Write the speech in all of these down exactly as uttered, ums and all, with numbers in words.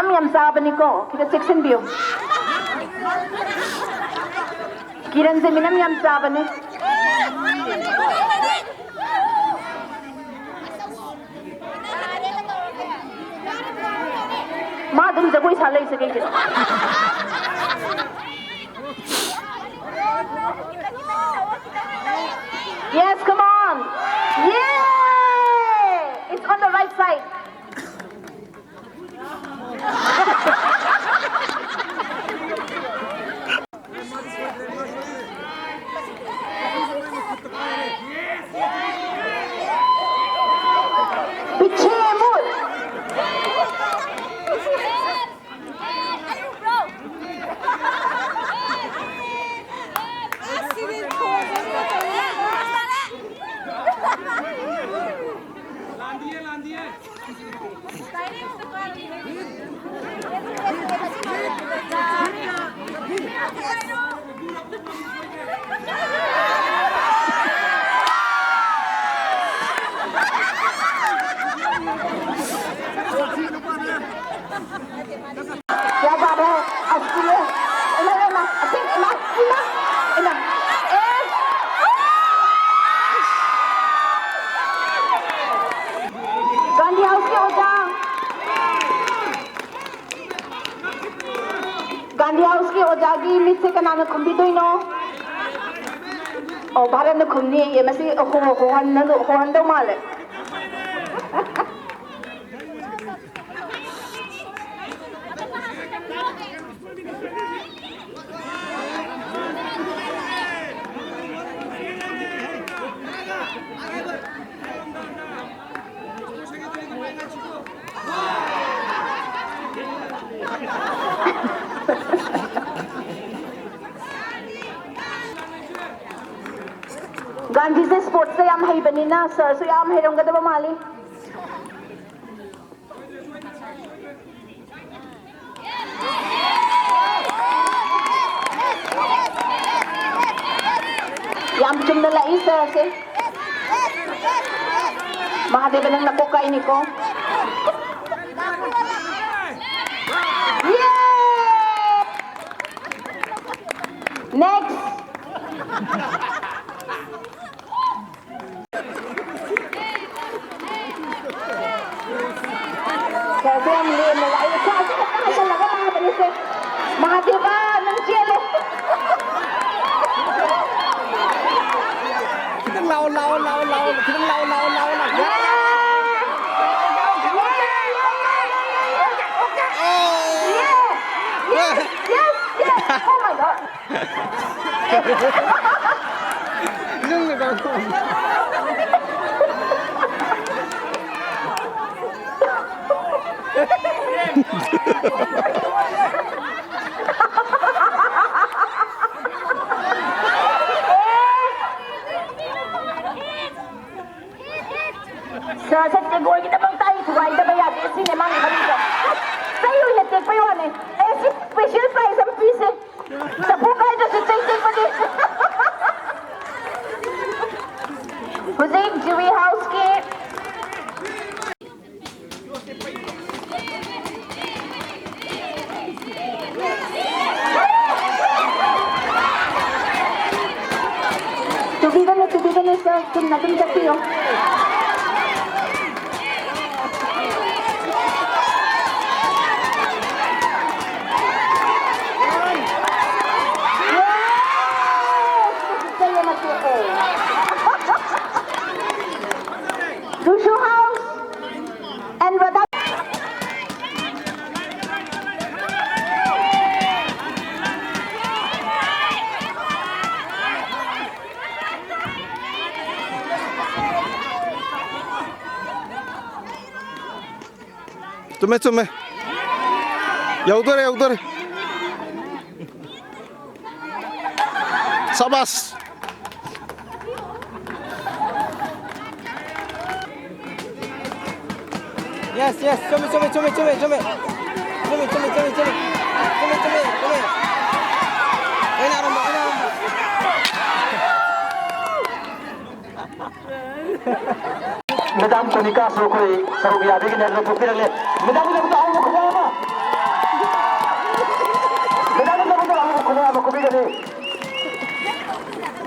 ꯌꯥꯝ ꯌꯥꯝ ꯆꯥꯕꯅꯤꯀꯣ, ꯈꯤꯇ ꯆꯦꯛꯁꯤꯟꯕꯤꯌꯨ꯫ ꯀꯤꯔꯟꯁꯦ ꯃꯤꯅꯝ ꯌꯥꯝ ꯆꯥꯕꯅꯦ꯫ ꯃꯥ ꯑꯗꯨꯝ ꯖꯒꯣꯏ ꯁꯥ ꯂꯩꯁꯦ ꯀꯩꯒꯤꯅꯣ? Yes, come on. Yay! It's on the right side. पीछे मुड़। क्या बात है, अस्सी है। इमा, इमा, अस्सी, इमा, इमा, इमा। ए! गांधी हाउस के ओजा। गांधी हाउस के ओजा की मित से कनाना खुम्बी दोइनो। ओ, भारत ने खुमनी ये मसी हो, हो, होहन, होहन दो माले। गांधी से स्पोर्ट्स से याम है बनी ना, सर से याम है रंगत बमाली। ꯌꯥꯝ ꯆꯨꯝꯅ ꯂꯥꯛꯏ ꯁꯥꯔꯁꯦ꯫ ꯃꯍꯥꯗꯦꯕ ꯅꯪ ꯅꯀꯣꯛ ꯀꯥꯏꯅꯤꯀꯣ꯫ Next. ꯁꯦ, ꯁꯦ, ꯌꯥꯝ ꯂꯦꯝꯃꯦꯕ꯫ ꯑꯩ ꯏꯁꯥꯁꯦ ꯈꯛꯇ ꯍꯟꯖꯜꯂꯒ ꯂꯥꯛꯑꯕꯅꯤꯁꯦ꯫ ꯃꯍꯥꯗꯦꯕ, ꯅꯪ ꯆꯦꯜꯂꯣ꯫ ꯈꯤꯇꯪ ꯂꯥꯛꯑꯣ, ꯂꯥꯛꯑꯣ, ꯂꯥꯛꯑꯣ, ꯂꯥꯛꯑꯣ, ꯈꯤꯇꯪ ꯂꯥꯛꯑꯣ, ꯂꯥꯛꯑꯣ, ꯂꯥꯛꯑꯣ, ꯂꯥꯛꯑꯣ꯫ Yeah! Yeah! Yeah! Yes! Yes! Yes! Yes! Oh my God! ꯁꯥꯔꯁꯦ ꯇꯦꯒꯣꯔꯒꯤꯗꯃꯛꯇ ꯑꯩ ꯊꯨꯒꯥꯏꯗꯕ ꯌꯥꯗꯦ꯫ ꯁꯤꯅꯦ ꯃꯥꯒꯤ ꯃꯃꯤꯡꯗꯣ꯫ ꯑꯁ, ꯆꯩ ꯑꯣꯏꯅ ꯇꯦꯛꯄꯩ ꯋꯥꯅꯦ꯫ ꯑꯦ, ꯁꯤ special prize ꯑꯃ ꯄꯤꯁꯦ꯫ ꯆꯐꯨ ꯀꯥꯏꯗ꯭ꯔꯁꯨ ꯆꯩ ꯇꯦꯛꯄꯗꯤ꯫ ꯍꯧꯖꯤꯛ ꯖꯨꯔꯤ ꯍꯥꯎꯁꯀꯤ ꯇꯨꯕꯤꯒꯅꯨ, ꯇꯨꯕꯤꯒꯅꯨ, sir꯫ ꯆꯨꯝꯅ ꯑꯗꯨꯝ ꯆꯠꯄꯤꯌꯨ꯫ ꯌꯦꯁ! ꯆꯩ ꯑꯃ ꯇꯦꯛꯑꯦ꯫ ꯔꯨꯁꯨ ꯍꯥꯎꯁ꯫ And ꯔꯣꯗꯥ꯫ ꯆꯨꯝꯃꯦ, ꯆꯨꯝꯃꯦ꯫ ꯌꯧꯗꯣꯔꯦ, ꯌꯧꯗꯣꯔꯦ꯫ ꯁꯕꯥꯁ꯫ Yes, yes, ꯆꯨꯝꯃꯦ, ꯆꯨꯝꯃꯦ, ꯆꯨꯝꯃꯦ, ꯆꯨꯝꯃꯦ, ꯆꯨꯝꯃꯦ꯫ ꯆꯨꯝꯃꯦ, ꯆꯨꯝꯃꯦ, ꯆꯨꯝꯃꯦ, ꯆꯨꯝꯃꯦ꯫ ꯆꯨꯝꯃꯦ, ꯆꯨꯝꯃꯦ, ꯆꯨꯝꯃꯦ꯫ ꯑꯩꯅ ꯑꯔꯨꯝꯕ, ꯑꯩꯅ ꯑꯔꯨꯝꯕ꯫ Madam ꯀꯣꯅꯤꯀꯥꯁꯨ ꯑꯩꯈꯣꯏ ꯁꯔꯨꯛ ꯌꯥꯕꯤꯒꯅꯤ ꯍꯥꯏꯗꯨꯅ ꯊꯣꯛꯄꯤꯔꯛꯂꯦ꯫ Madam ꯒꯤꯗꯃꯛꯇ ꯑꯍꯧꯕ ꯈꯨꯕꯥꯛ ꯑꯃ꯫ Madam ꯒꯤꯗꯃꯛꯇ ꯑꯍꯧꯕ ꯈꯨꯕꯥꯛ ꯑꯃ ꯈꯨꯕꯤꯒꯅꯤ꯫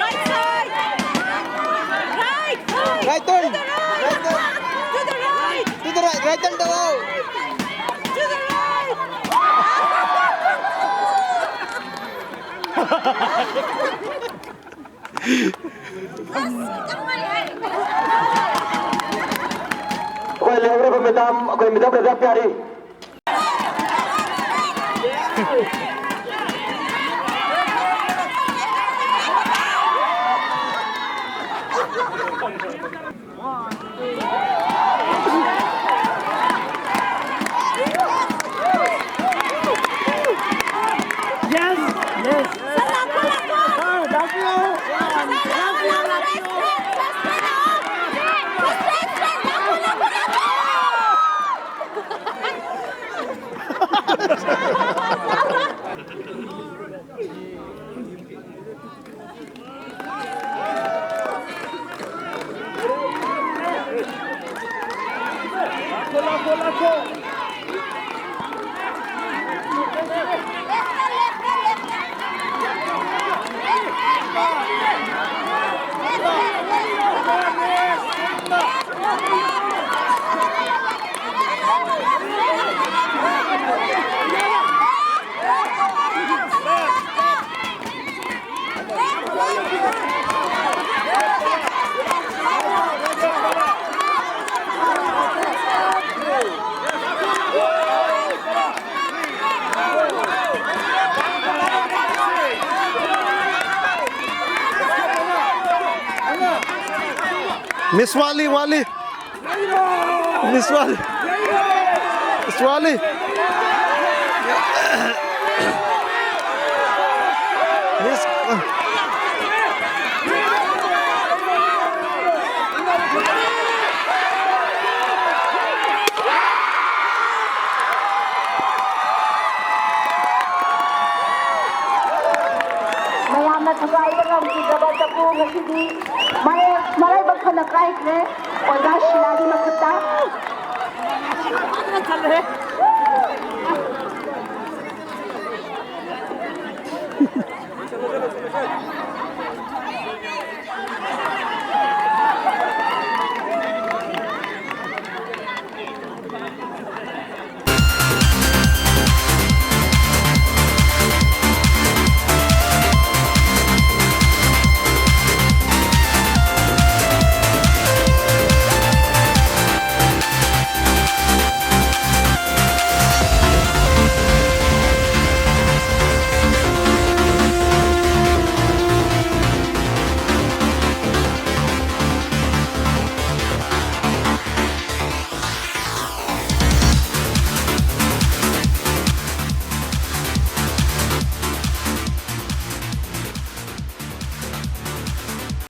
Right side. Right side. Right turn. To the right. Right turn. To the right. To the right. Right turn daw. To the right. ꯑꯩꯈꯣꯏ ꯂꯩꯍꯧꯔꯤꯕ ꯃꯦꯗꯥꯝ, ꯑꯩꯈꯣꯏ madam ꯔꯦꯕꯤꯌꯥ ꯄꯤꯌꯥꯔꯤ꯫ Yes, yes. Ah, love you. Love you, love you. Miss Wali, Wali. Miss Wali. Miss Wali. Miss. ꯃꯌꯥꯝꯅ ꯊꯨꯒꯥꯏꯕ ꯉꯝꯈꯤꯗ꯭ꯔꯕ ꯆꯐꯨ ꯉꯁꯤꯗꯤ ꯃꯔꯥꯏ-, ꯃꯔꯥꯏꯕꯛ ꯐꯅ ꯀꯥꯏꯈ꯭ꯔꯦ ꯑꯣꯖꯥ ꯁꯤꯂꯥꯒꯤ ꯃꯈꯨꯠꯇ꯫